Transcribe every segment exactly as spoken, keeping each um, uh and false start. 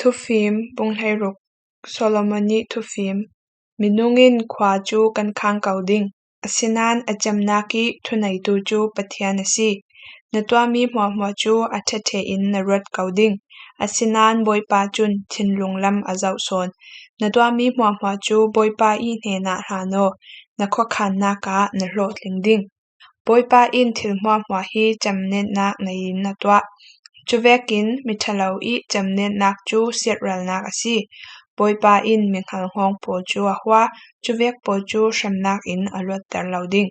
Thufim bung hleiruk. Solomon ih thufim. Minung in khua cu kan khang ko ding, asinain a cemnak ih thuneitu cu Pathian a si. Na tuahmi hmuahhmuah cu a ṭha ṭhein na ruat ko ding, asinain Bawipa cun thinlung lam a zoh sawn. Na tuahmi hmuahhmuah cu Bawipa ih hnenah hlan aw, na khuakhannak ah na hlawhtling ding. Bawipa in thil hmuahhmuah hi camnetnak nei in a tuah. Cuvekin miṭhalo ih camnetnak cu siatralnak a si. Bawipa in mihngalhnghawng pawl cu a hua, cuvek pawl cu hremnak in a luatter lo ding.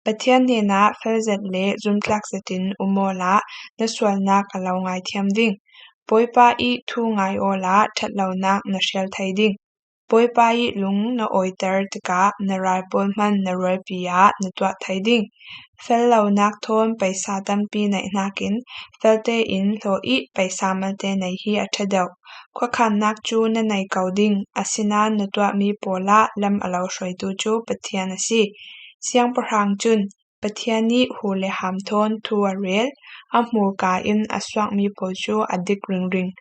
Pathian hnenah felzet le zumtlak zetin um awla na sualnak a lo ngaithiam ding. Bawipa ih thu ngai awla ṭhatlonak na hrial thei ding. Bawipa ih lung na awiter tikah na ral pawl hman na rualpi ah na tuah thei ding. Fel lonak thawn paisa tampi neih hnakin felte in hlaw ih paisa malte nei hi a ṭha deuh. Khuakhannak cu na nei ko ding, asinain na tuahmi pawl ah lam a lo hruaitu cu Pathian a si. Siangpahrang cun Pathian ih hu le ham thawn thu a rel, a hmurka in a suakmi pawl cu a dik ringring.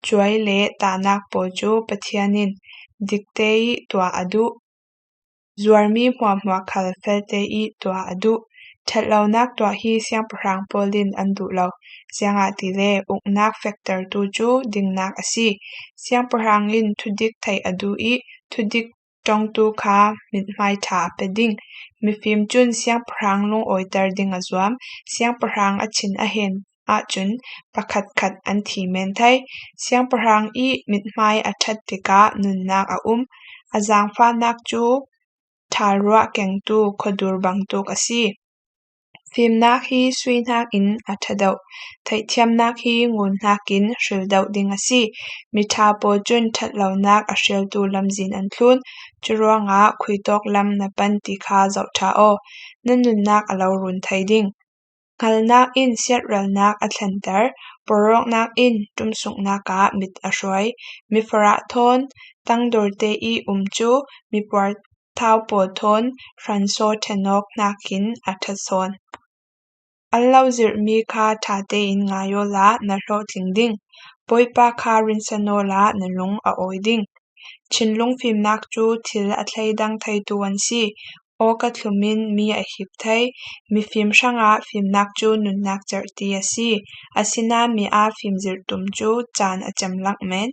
Cuai le tahnak pawl cu Pathian in dikte ih tuah a duh. Zuarmi hmuahhmuah khal felte ih tuah a duh. Ṭhatlonak tuah hi siangpahrang pawl in an duh lo, ziangahtile uknak fektertu cu dingnak a si. Siangpahrang in thudik theih a duh ih thudik ṭongtu kha mithmai ṭha a pe ding. Mifim cun siangpahrang lungawiter ding a zuam. Siangpahrang a chin a hen ahcun pakhatkhat an thi men thei. Siangpahrang ih mithmai a ṭhat tikah nunnak a um. A zaangfahnak cu ṭhalruah kengtu khuadur bangtuk a si. Fimnak hi sui hnakin a ṭha deuh, theihthiamnak hi ngun hnakin hril deuh ding a si. Miṭha pawl cun ṭhatlonak a hrialtu lamzin an thlun. Curuangah khuitawk lam na pan ti kha zoh ṭha aw, na nunnak a lo run thei ding. Hngalnak in siatralnak a thlenter, porawknak in ṭumsuknak ah mit a hruai. Mifarah thawn tangdorte ih um cu mipuar thau pawl thawn hransaw ṭhenawk hnakin a ṭhat sawn. An lo zirhmi kha ṭha tein ngai awla na hlawhtling ding. Bawipa kha rinsan awla na lung a awi ding. Chinlung fimnak cu thil a thleidang theitu an si. Awka thlum in mi a hip thei. Mifim hrangah fimnak cu nunnak cerhti a si. Asinain mi aa fimzirh tum cu caan a cem lak men.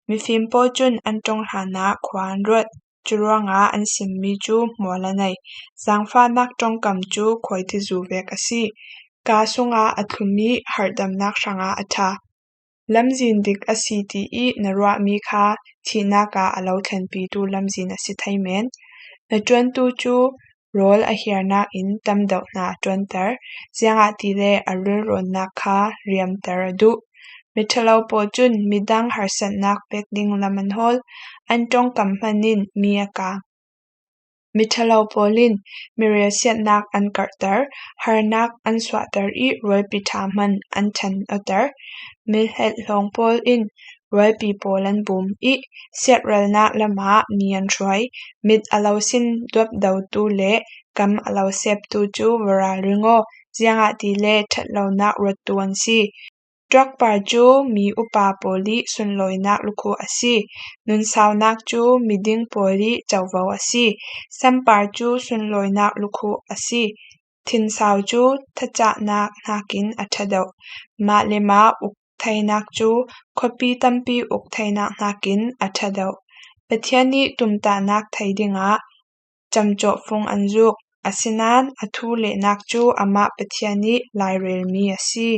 Mifim pawl cun an ṭong hlanah khua an ruat. Curuangah an simmi cu hmual a nei. Zaangfahnak ṭongkam cu khuaitizu vek a si. Kaa sungah a thlum ih harhdamnak hrangah a ṭha. Lamzin dik a si ti ih na ruahmi kha thihnak ah a lo thlenpitu lamzin a si thei men. Na ṭuantu cu rawl a hiarnak in tam deuh hna a ṭuanter, ziangahtile a rilrawnnak kha riamter a duh. Miṭhalo pawl cun midang harsatnak pek ding lam an hawl. An ṭongkam hman in mi a kang. Miṭhalo pawl in mirelsiatnak an karhter, harnak an suahter ih rualpi ṭha hman an ṭhan awter. Mihlelh hlawng pawl in rualpi pawl an bum ih siatralnak lamah mi an hruai. Mit a lo sin duapdotu le kam a lo septu cu va ralring aw, ziangahtile ṭhatlonak ruattu an si. Ṭuakpar cu mi upa pawl ih sunlawinak lukhuh a si. Nunsaunak cu miding pawl ih covo a si. Sampar cu sunlawinak lukhuh a si. Thinsau cu thacahnak hnakin a ṭha deuh. Mah le mah uk theinak cu khuapi tampi uk theinak hnakin a ṭha deuh. Pathian ih tumtahnak thei dingah camcawhfung an zuk. Asinain a thu lehnak cu amah Pathian ih lairelmi a si.